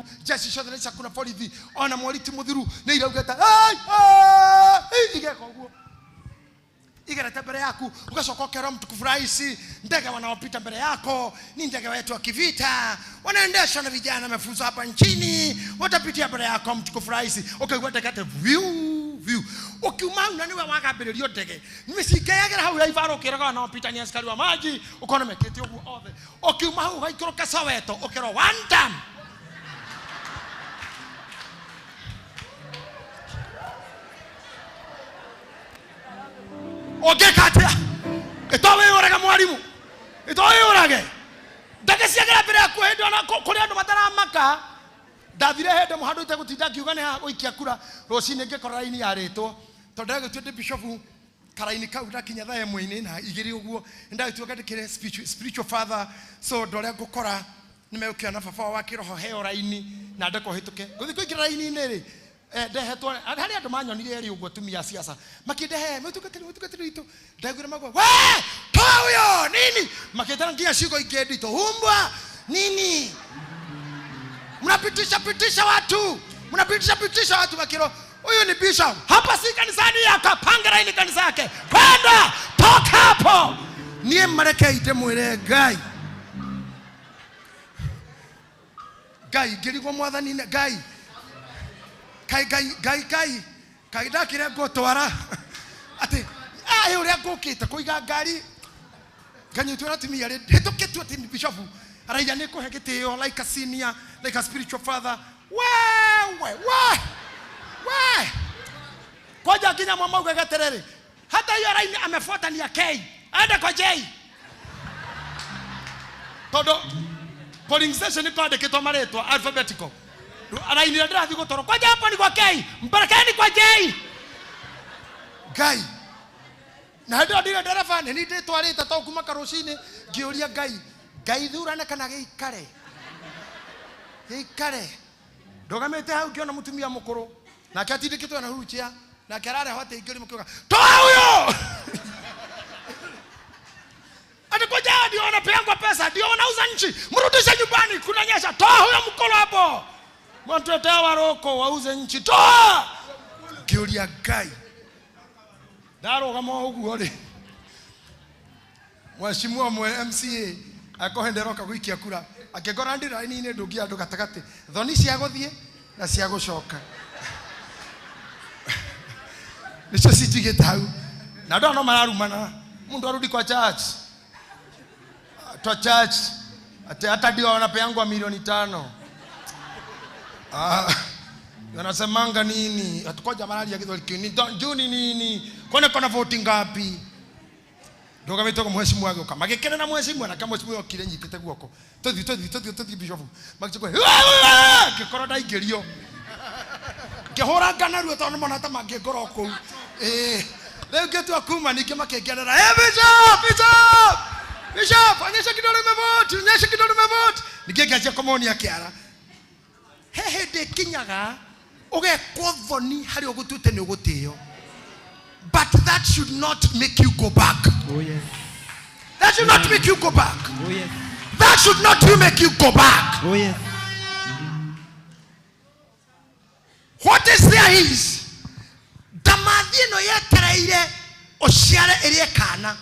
Yaku jeshi ciothe nĩ ciaku na borithi ona mweri ti mũthiru nĩ iraugĩte "Hey, hey, hey," igeka ũguo igerete mbere yaku, ugacoka ũkerwo mtukufu rais, ndege wanaopita mbele yako ni ndege wetu wa kivita, wanaendeshwa na vijana wamefunzwa hapa nchini, watapitia mbele yako mtukufu rais. Ukaigua ndege ate viu viu, ukiuma hau na niwe wagambĩrĩrio ndege mĩcinga yagera hau ya ibaro, ũkĩraga wanaopita ni askari wa maji, ũkona mekĩte ũguo othe. Ũkiuma hau ũgaikũrũka Soweto, ũkerwo one time. Ũngĩka atĩa? Ĩto wĩyũrage mwarimũ, ĩto wĩyũrage. Ndege ciagera mbere yaku hĩndĩ ona kũrĩ andũ mataramaka. Ndathire hĩndĩ mũhandũ itegũtinda ngiuga nĩ ha gũikia kura, rũcinĩ ngĩkora raini yarĩtwo tondũ ndagĩtua ndĩ bishofu karaini kau ndakinya thaa ĩmwe-inĩ na igĩrĩ ũguo ndagĩtua ngandĩkĩre spiritual father, so andũ arĩa ngũkora nĩ megũkĩona baba wao wa kĩroho heo raini na ndekwo hĩtũke ngũthiĩ kũingĩra raini-inĩ rĩ. Ndehetwo harĩ andũ manyonire erĩ ũguo atumia a siasa makĩndehe mũtungatĩri witũ ndaiguire magwa we toa huyo nini makĩtana nginya ciugo ingĩ nditũ humbwa nini mnapitisha pitisha watu, mnapitisha pitisha watu makiro huyu ni bishop hapa, si kanisani akapanga raini kanisa yake kwenda toka hapo. Niĩ marekei ndĩmwĩre Ngai Ngai ngĩrigwo mwathani Ngai kai Ngai Ngai Ngai kai ndakĩrĩa ngũtwara atĩ ĩ ũrĩa ngũkĩte kũiga ngari nganyitwo na atumia rĩ hĩtũkĩtio atĩ ni bishofu araiga nĩ kũhe gĩtĩo like a senior, like a spiritual father, wewe we we kwanja nginya mwa mauga geterere hata hiyo raini amefuata ni ya K aende kwa J tondu polling station kwandĩkĩtwo marĩtwa alphabetical, raini ĩrĩa ndĩrathiĩ gũtwarwo kwanja hapo ni kwa K, mpelekeni kwa J. Ngai na hĩndĩ ĩyo ndirĩ ndereba nĩ niĩ ndĩtwarĩte to kuma karũcinĩ ngĩũria Ngai Ngai thurane kana gĩikare gĩikare. Ndũgamĩte hau ngĩona mũtumia mũkũrũ nake atindĩkĩtwo na wheelchair nake ararehwo atĩ ingĩrĩ mũkiuga toa huyo ati koja ndio wanapeangwa pesa ndio wanauza nchi, mrudishe nyumbani, kunanyesha, toa huyo mkolo hapo, mwatuletea waroko wauze nchi, toa. Ngĩũria Ngai ndarũgama ũguo rĩ, mheshimiwa mwe MCA akohe nderoka gũikia kura akĩngora ndĩ raini-inĩ ndũngia andũ gatagatĩ thoni cia gũthiĩ na cia gũcoka nĩcio cinjigĩte hau na andũ aya no mararumana mundu arudi kwa church twa church ati hata ndio wanapeangwa milioni 5. Ah, wanasemanga nini atukoja mararia gĩthweri kĩu ni juni nini kwani kona voti ngapi. Ndũgamĩte mheshimiwa agĩũka magĩkena na mheshimiwa nake mheshimiwa okire nyitĩte guoko tũthiĩ tũthiĩ tũthiĩ tũthiĩ bishofu magĩcoka ngĩkorwo ndaingĩrio ngĩhũra ngana ruo tondũ nĩmona ta mangĩngora o kũu. Ĩĩ rĩu ngĩtua kuma ningĩ makĩngenera, "Hey, bishop, bishop, bishop, onyesha kidole umevoti, onyesha kidole umevoti." Ningĩ ngĩanjia kũmonia kĩara. He hĩndĩ ĩkinyaga ũgekwo thoni harĩa ũgũtuĩte nĩ ũgũtĩo, but that should not make you go back. Oh yes. That should not make you go back. Oh yes. That should not you make you go back. Oh yes. What is there is ndamathi ĩno yetereire ũciare ĩrĩe kana.